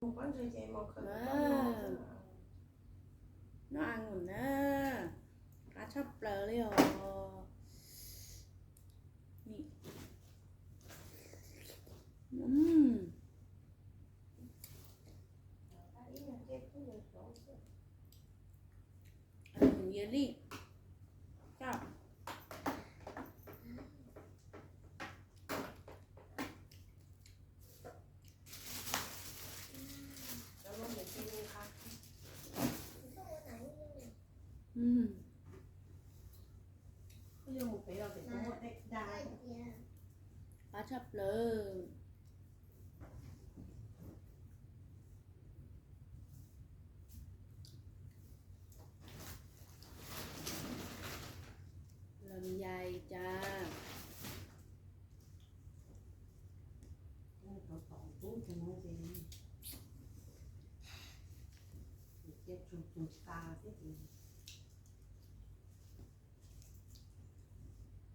Noj angus na, qab tshaj plaws li os. Yog li, qab tshaj plaws. Los yais cas.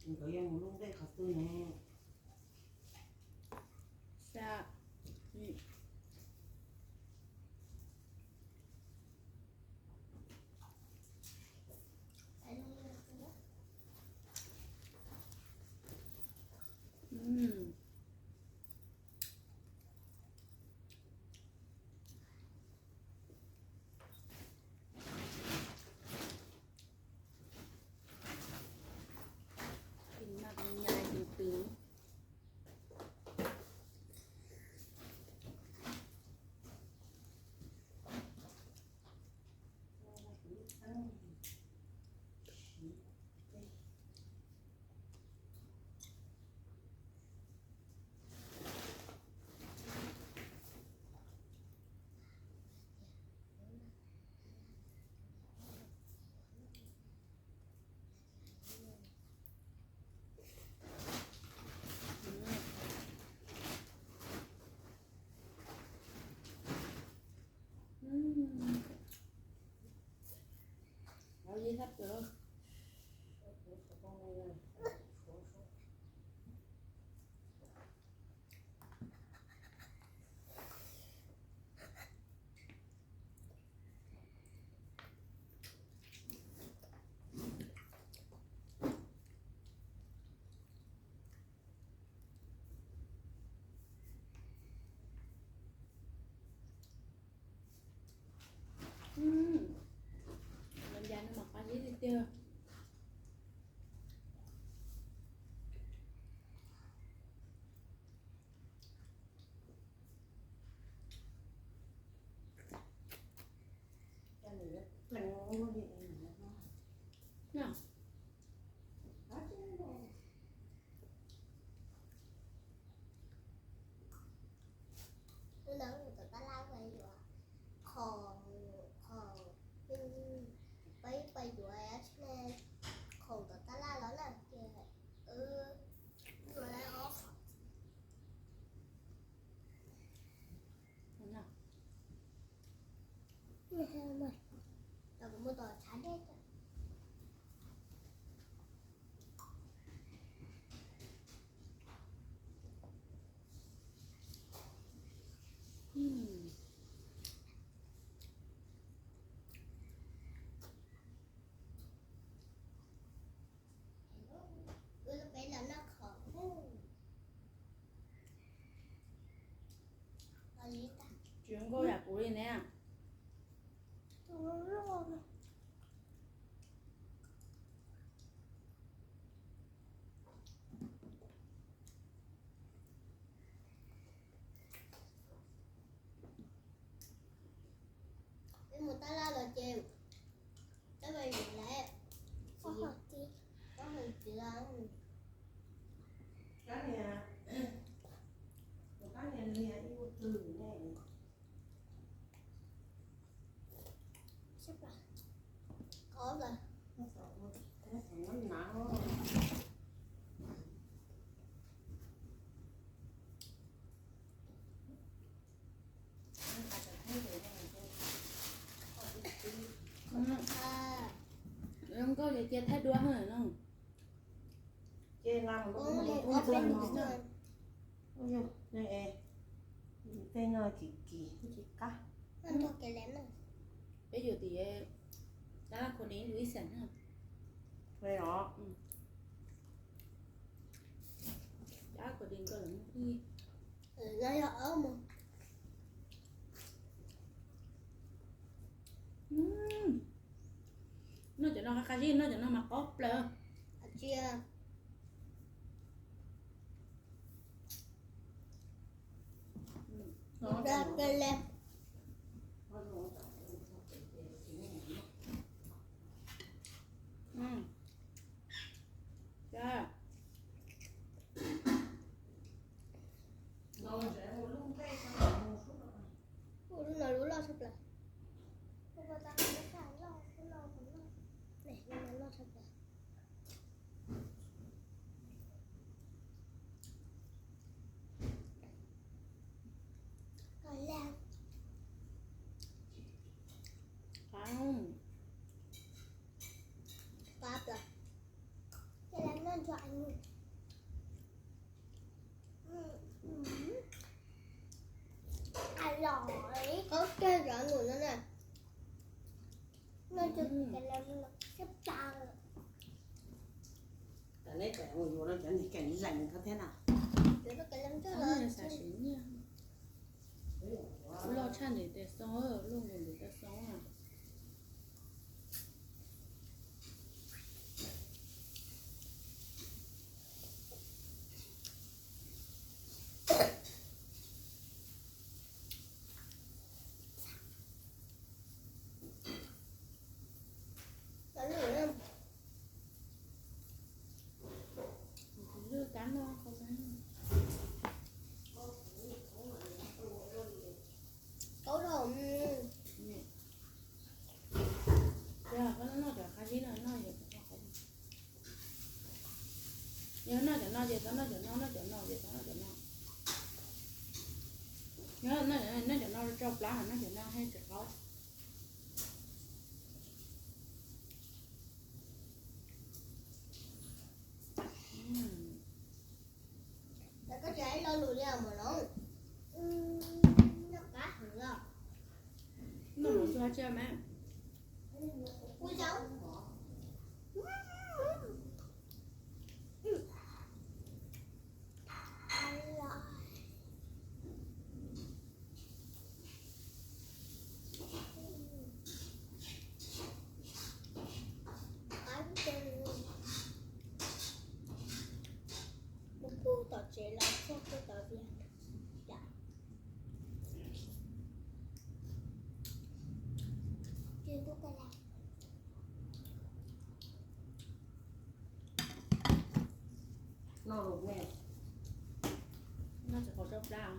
Nkawd yuav mus lub ntej qhov twg ne? Los yais no mas qab zib tiag tiag. Hnub no kuv tom tab laj pais yuav khoom, khoom, peb pais yuav tsheb ne, khoom tom tab laj los na ces wb yuav lawv ob qho. Kuv muaj tos tshav dej. Tsis nkauj yam kuv li ne. Peb mus tab laj los ces peb pais yuav lawv, koj hais txiv los, kab niag, kab niag niag ib ua twg ne? Zoo nkauj ces cia thaij duab no. Ces na, ua yog ne, Tej no kim kim, kim qab. Peb yuav tim tab laj khuv ni lub ib xeem na. Tab khuv ni nkawd lawv muaj ib. Noj cov no qab qab zib, noj cov no mas qab plaws. Lub no lub loj tshaj plaws. Lub no loj tshaj plaws. Qab plaws. Ces lawv noj ntsuag mus. Qab kawg cov num no na. Noj ntsuag ces lawv siab tas. Tam neb tseem mus yuav rau cov niag keem zeem ko thiab na. Xav siv nyiaj. Loj tshaj ntim tes xoo, loj nkaus ntim tes xoo na. Lwj kab no qhov no. Kaub rau. Yog koj noj cov qab zib no noj, yog noj cov no ces tau noj cov no, noj cov no ces tau noj cov no. Noj cov no tso plab, noj cov no thiaj tsis qaub. Koj tsis hais lo lus li os Maum Loov. Noj qab heev os. Noj mus tsuag tsia mas. Kuv zaub. Mus pug tom tsev los txog pug tom vias. Noj tsis qab rau plab.